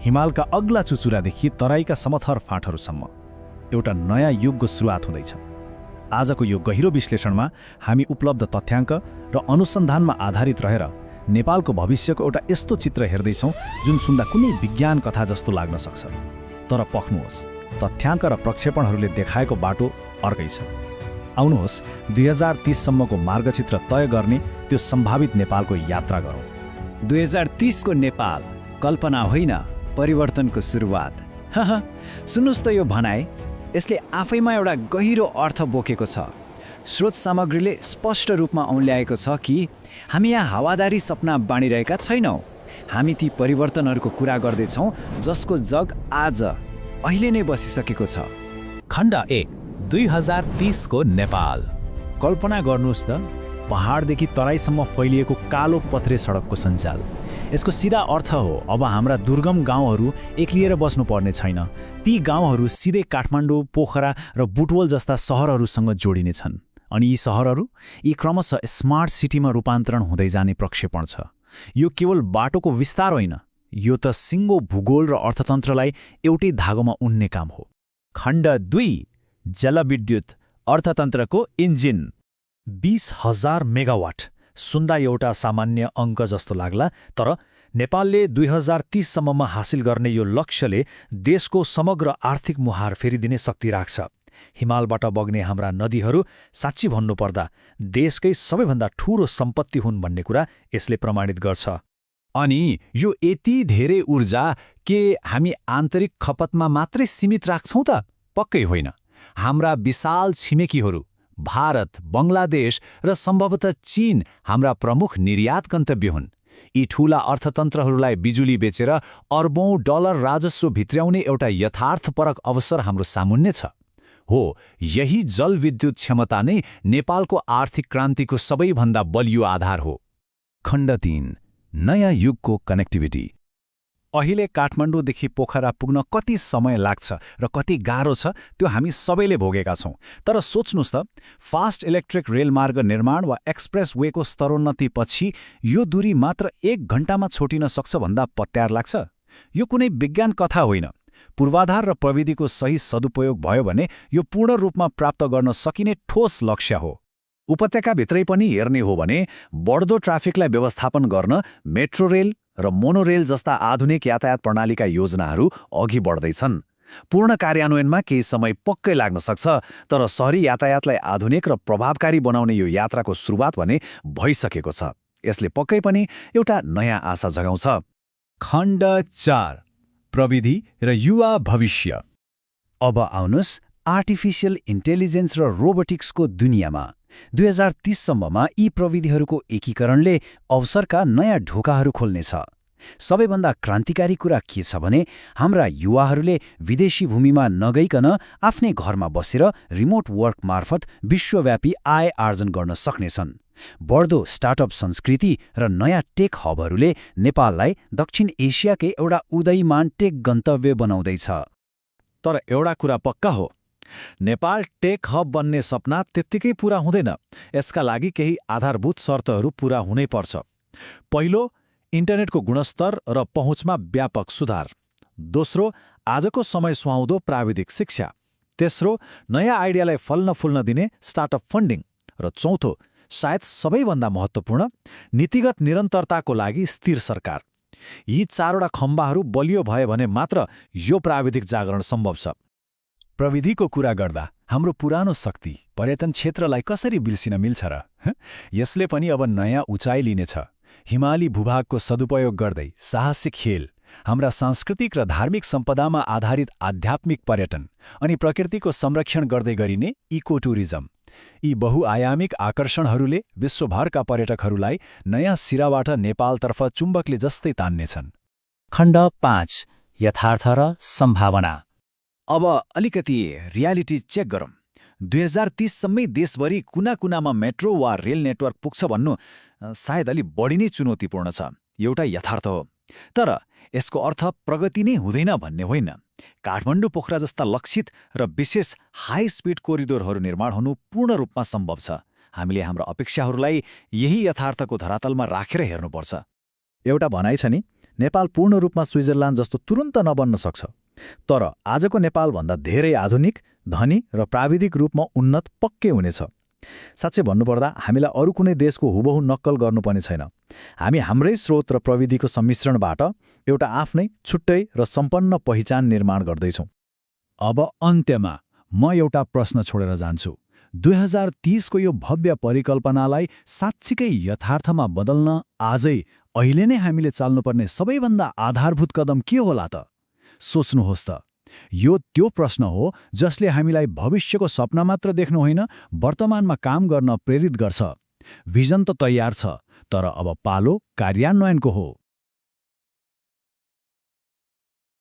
हिमालका अग्ला चुचुरादेखि तराईका समथर फाँटहरूसम्म एउटा नयाँ युगको सुरुवात हुँदैछ। आजको यो गहिरो विश्लेषणमा हामी उपलब्ध तथ्याङ्क र अनुसन्धानमा आधारित रहेर नेपालको भविष्यको एउटा यस्तो चित्र हेर्दैछौँ जुन सुन्दा कुनै विज्ञान कथा जस्तो लाग्न सक्छ। तर पख्नुहोस्, तथ्याङ्क र प्रक्षेपणहरूले देखाएको बाटो अर्कै छ। आउनुहोस् 2030 सम्मको मार्गचित्र तय गर्ने त्यो सम्भावित नेपालको यात्रा गरौँ। 2030 को नेपाल कल्पना होइन, परिवर्तनको सुरुवात। सुन्नुहोस् त, यो भनाइ यसले आफैमा एउटा गहिरो अर्थ बोकेको छ। स्रोत सामग्रीले स्पष्ट रूपमा औँल्याएको छ कि हामी यहाँ हावादारी सपना बाँडिरहेका छैनौँ। हामी ती परिवर्तनहरूको कुरा गर्दैछौँ जसको जग आज अहिले नै बसिसकेको छ। खण्ड 1, 2030 को नेपाल। कल्पना गर्नुहोस् त, पहाडदेखि तराईसम्म फैलिएको कालो पत्रे सडकको सञ्जाल। यसको सिधा अर्थ हो अब हाम्रा दुर्गम गाउँहरू एक्लिएर बस्नुपर्ने छैन। ती गाउँहरू सिधै काठमाडौँ, पोखरा र बुटवल जस्ता सहरहरूसँग जोडिनेछन्। अनि यी सहरहरू क्रमशः स्मार्ट सिटीमा रूपान्तरण हुँदै जाने प्रक्षेपण छ। यो केवल बाटोको विस्तार होइन, यो त सिङ्गो भूगोल र अर्थतन्त्रलाई एउटै धागोमा उन्ने काम हो। खण्ड 2, जलविद्युत, अर्थतन्त्रको इन्जिन। 20,000 मेगावाट सुन्दा एउटा सामान्य अङ्क जस्तो लाग्ला, तर नेपालले 2030 सम्ममा हासिल गर्ने यो लक्ष्यले देशको समग्र आर्थिक मुहार फेरिदिने शक्ति राख्छ। हिमालबाट बग्ने हाम्रा नदीहरू साँच्ची भन्नुपर्दा देशकै सबैभन्दा ठूलो सम्पत्ति हुन् भन्ने कुरा यसले प्रमाणित गर्छ। अनि यो यति धेरै ऊर्जा के हामी आन्तरिक खपतमा मात्रै सीमित राख्छौँ त? पक्कै होइन। हाम्रा विशाल छिमेकीहरू भारत, बङ्गलादेश र सम्भवतः चीन हाम्रा प्रमुख निर्यात गन्तव्य हुन्। यी ठूला अर्थतन्त्रहरूलाई बिजुली बेचेर अर्बौं डलर राजस्व भित्र्याउने एउटा यथार्थपरक अवसर हाम्रो सामुन्ने छ। हो, यही जलविद्युत क्षमता नै नेपालको आर्थिक क्रान्तिको सबैभन्दा बलियो आधार हो। खण्ड 3, नयाँ युगको कनेक्टिभिटी। अहिले काठमाडौँदेखि पोखरा पुग्न कति समय लाग्छ र कति गाह्रो छ त्यो हामी सबैले भोगेका छौँ। तर सोच्नुहोस् त, फास्ट इलेक्ट्रिक रेलमार्ग निर्माण वा एक्सप्रेस वेको स्तरोन्नतिपछि यो दूरी मात्र 1 घण्टामा छोटिन सक्छ भन्दा पत्यार लाग्छ। यो कुनै विज्ञान कथा होइन। पूर्वाधार र प्रविधिको सही सदुपयोग भयो भने यो पूर्ण रूपमा प्राप्त गर्न सकिने ठोस लक्ष्य हो। उपत्यकाभित्रै पनि हेर्ने हो भने बढ्दो ट्राफिकलाई व्यवस्थापन गर्न मेट्रो रेल र मोनोरेल जस्ता आधुनिक यातायात प्रणालीका योजनाहरू अघि बढ्दैछन्। पूर्ण कार्यान्वयनमा केही समय पक्कै लाग्न सक्छ, तर शहरी यातायातलाई आधुनिक र प्रभावकारी बनाउने यो यात्राको सुरुवात भने भइसकेको छ। यसले पक्कै पनि एउटा नयाँ आशा जगाउँछ। खण्ड 4, प्रविधि र युवा भविष्य। अब आउनुहोस् आर्टिफिसियल इन्टेलिजेन्स र रोबोटिक्सको दुनियाँमा। 2030 सम्ममा यी प्रविधिहरूको एकीकरणले अवसरका नयाँ ढोकाहरू खोल्नेछ। सबैभन्दा क्रान्तिकारी कुरा के छ भने हाम्रा युवाहरूले विदेशी भूमिमा नगइकन आफ्नै घरमा बसेर रिमोट वर्क मार्फत विश्वव्यापी आय आर्जन गर्न सक्नेछन्। बढ्दो स्टार्टअप संस्कृति र नयाँ टेक हबहरूले नेपाललाई दक्षिण एसियाकै एउटा उदयमान टेक गन्तव्य बनाउँदैछ। तर एउटा कुरा पक्का हो, नेपाल टेक हब बन्ने सपना त्यत्तिकै पूरा हुँदैन। यसका लागि केही आधारभूत शर्तहरू पूरा हुनै पर्छ। पहिलो, इन्टरनेटको गुणस्तर र पहुँचमा व्यापक सुधार। दोस्रो, आजको समय सुहाउँदो प्राविधिक शिक्षा। तेस्रो, नयाँ आइडियालाई फल्न फुल्न दिने स्टार्टअप फन्डिङ। र चौथो, सायद सबैभन्दा महत्त्वपूर्ण, नीतिगत निरन्तरताको लागि स्थिर सरकार। यी 4वटा खम्बाहरू बलियो भए भने मात्र यो प्राविधिक जागरण सम्भव छ। प्रविधिको कुरा गर्दा हाम्रो पुरानो शक्ति पर्यटन क्षेत्रलाई कसरी बिर्सिन मिल्छ र? यसले पनि अब नयाँ उचाइ लिनेछ। हिमाली भूभागको सदुपयोग गर्दै साहसिक खेल, हाम्रा सांस्कृतिक र धार्मिक सम्पदामा आधारित आध्यात्मिक पर्यटन अनि प्रकृतिको संरक्षण गर्दै गरिने इको टुरिज्म, यी बहुआयामिक आकर्षणहरूले विश्वभरका पर्यटकहरूलाई नयाँ सिराबाट नेपालतर्फ चुम्बकले जस्तै तान्नेछन्। खण्ड 5, यथार्थ र सम्भावना। अब अलिकति रियालिटी चेक गरौँ। 2030 सम्मै देशभरि कुना कुनामा मेट्रो वा रेल नेटवर्क पुग्छ भन्नु सायद अलि बढी नै चुनौतीपूर्ण छ। एउटा यथार्थ हो, तर यसको अर्थ प्रगति नै हुँदैन भन्ने होइन। काठमाडौँ पोखरा जस्ता लक्षित र विशेष हाई स्पिड कोरिडोरहरू निर्माण हुनु पूर्ण रूपमा सम्भव छ। हामीले हाम्रा अपेक्षाहरूलाई यही यथार्थको धरातलमा राखेर हेर्नुपर्छ। एउटा भनाइ छ नि, नेपाल पूर्ण रूपमा स्विजरल्यान्ड जस्तो तुरन्त नबन्न सक्छ। तर आजको नेपालभन्दा धेरै आधुनिक, धनी र प्राविधिक रूपमा उन्नत पक्कै हुनेछ। साँच्चै भन्नुपर्दा हामीलाई अरू कुनै देशको हुबहु नक्कल गर्नुपर्ने छैन। हामी हाम्रै स्रोत र प्रविधिको सम्मिश्रणबाट एउटा आफ्नै छुट्टै र सम्पन्न पहिचान निर्माण गर्दैछौँ। अब अन्त्यमा म एउटा प्रश्न छोडेर जान्छु। 2030 को यो भव्य परिकल्पनालाई साँच्चीकै यथार्थमा बदल्न आजै अहिले नै हामीले चाल्नुपर्ने सबैभन्दा आधारभूत कदम के होला त? सोच्नुहोस् त। यो त्यो प्रश्न हो जसले हामीलाई भविष्यको सपना मात्र देख्नु होइन, वर्तमानमा काम गर्न प्रेरित गर्छ। भिजन त तयार छ, तर अब पालो कार्यान्वयनको हो।